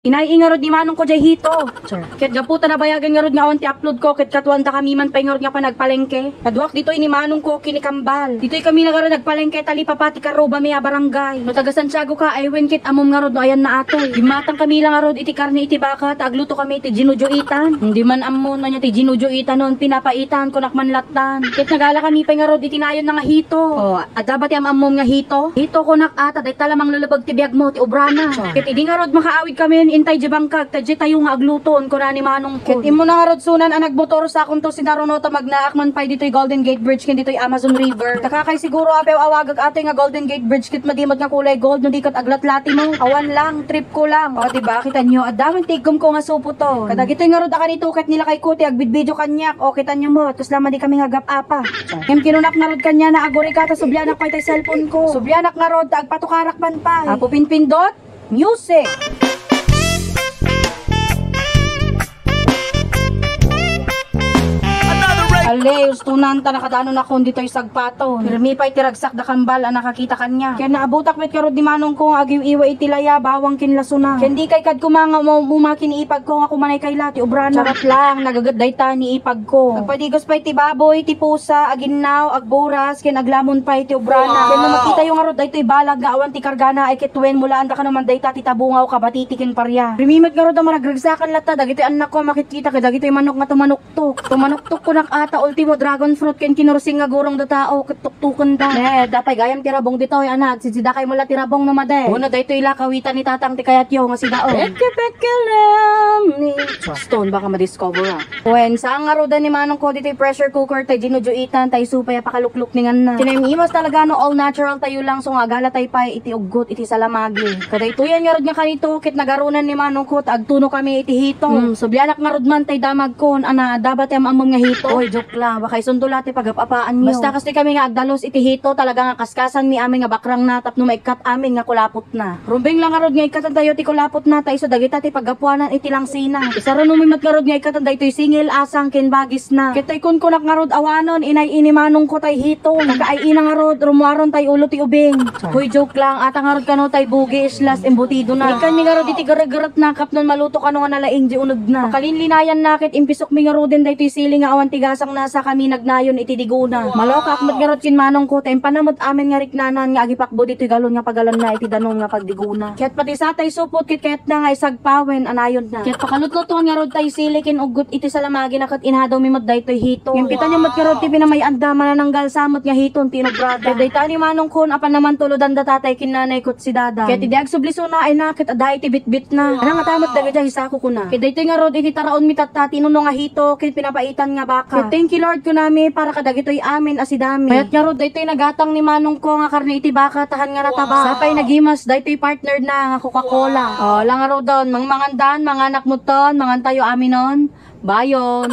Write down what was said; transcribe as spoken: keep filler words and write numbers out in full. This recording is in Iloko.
Inay-i ngarud ni manongko jay hito. Ket gapu ta nabayagan ngarud nga awan ti upload ko, ket katuandakami man pay ngarud nga panagpalengke. Kaduak ditoy ni manongko ken ni Kambal. Ditoy kami la ngarud nagpalengke ta lipapa ti karrubami a barangay. No taga Santiago ka, ay wen ket ammom ngarud no ayanna atoy. Bimmatangkami la ngarud iti karne iti baka ta agluto kami iti ginujoitan. Di man ammo no ania ti ginujoitanon, pinapaitan, kunak man lattan. Ket nagalakami pay ngarud iti nayon nga hito. O, adda ba ti am-ammom nga hito? Hito kunak a ta dayta la manglulubeg ti biagmo ti obrana. Ket idi ngarud makaawid kami, intay jay bangkag, ta jay tayo nga agluton, kuna ni manongko. Ket immuna ngarud sunan a nagmotor, sakonto sinaruno ta magnaak man pay ditoy Golden Gate Bridge ken ditoy Amazon River. Ta kakay siguro a awagak atoy nga Golden Gate Bridge ket madi met nga kulay gold no di ket aglatlati mo. Awan lang, trip ko lang. O, di ba? Kitanyo, adda man ti iggumko nga supoton. Kadagitoy ngarud a kanito ket nilakayko ti agbidbidio kaniak. O, kitanyo met, kasla madi kami nga agap-apa. Ngem kinunak ngarud kaniana, agurika ta sublianak pay tay cellphone ko. Sublianak ngarud ta agpatukarak man pay. Apo Pinpindot, music! Ale, ustonan ta nakadanon akon ditoy sagpaton. Pirmi pay ti ragsak da Kambal a nakakita kaniak. Ken naabutak met ngarud ni manongko nga agiw-iwa iti laya, bawang ken lasona. Ken di kay kad koma nga umuma ken ni ipagko nga kumanay kay la ti obrana. Charot lang, nagaget dayta ni ipagko. Agpadigus pay ti baboy, ti pusa, aginnaw, agburas, ken aglamon pay ti obrana. Wow! Ken no makitayo ngarud daytoy balag nga awan ti kargana, ay ket wen, mulaanda kano man dayta ti tabungaw, kabatiti ken paria. Pirmi met ngarud a maragragsakan latta dagitoy annakko a makitkita kadagitoy manok nga tumanuktok. Tumanuktok kunak a ta ultimo dragon fruit ken kinursing nga gurong da tao ket tuktoken da. Ne, adda pay gayam ti rabong ditoy, anak. Sisidakay mo la ti rabong no madi. Wenno daytoy la kawitan ni tatang ti kayatyo nga sidaon. Peke, peke, lami. Stone, baka madiscover, ah. Wen, saan ngaruden ni manongko ditoy pressure cooker tay ginujoitan, tay isu pay a pakaluklukninganna. Kinaimas talaga no all natural tayo lang, so nga agala tay pay iti uggot iti salamagi. Kadaytoyan ngarud nga kanito, ket nagarunan ni manongko ta agtuno kami iti hito. Hmm, sublianak ngarud man tay damagkon, ana, adda ba ti am-ammom nga hito? Oy, joke lang, baka isunto la ti pagap-apaanyo. Basta kastoy kami nga agdalus iti hito, talaga nga kaskasanmi amin nga bakrangna tapno maikkat amin nga kulapotna. Rumbeng lang ngarud nga ikkatan tayo ti kulapotna, ta isu dagita ti paggapuanan iti langsina. Isarano mi met ngarud nga ikkatan daytoy singil, asang, ken bagisna. Ket tay kunkunak ngarud awanen, inay-i ni manongko tay hito. Kakaay-ina ngarud, rummuaron tay ulo ti ubing. Hoy, joke lang, ata ngarud kano tay bugi, islas, embutido na. Ikkan mi ngarud iti garaggaratna, tapnon maluto kano nga nalaing di unegna. Pakalinlinayanna ket impisok mi ngaruden daytoy sili nga awan ti gasangna, saka mi nagnayon iti digona. Malokak met ngarud ken manongko, ta impanna met amin nga riknanan nga agipakbo ditoy galon nga pagalanna iti danum nga pagdigona. Ket pati sa tay supot ket kayatna nga isagpawen a nayonna. Ket pakalutlutuan ngarud tay sili ken uggot iti salamagina ket inadawmi met daytoy hito. Ngem kitanyo met ngarud ti pinamay-anda, manananggal sa met nga hiton ti inubrada. Ket dayta ni manongkon a pannamantulodanda tatay ken nanay ket si dada. Ket idi agsubli suna ay na ket adda iti bitbitna. Anang ata met dagiti a isako kuna. Ket daytoy ngarud iti taraonmi tatta ti nuno nga hito ken pinapaitan nga baka. Ket thank you Lord kunami para kadagitoy amin a sidami. Ket ngarud daytoy nagatang ni manongko nga karne iti baka ta haan nga nataba. Sapay nagimas daytoy partner na nga Coca-Cola. O, langaruden, mangmangandan, manganak muton, mangantayo aminon. Bayon.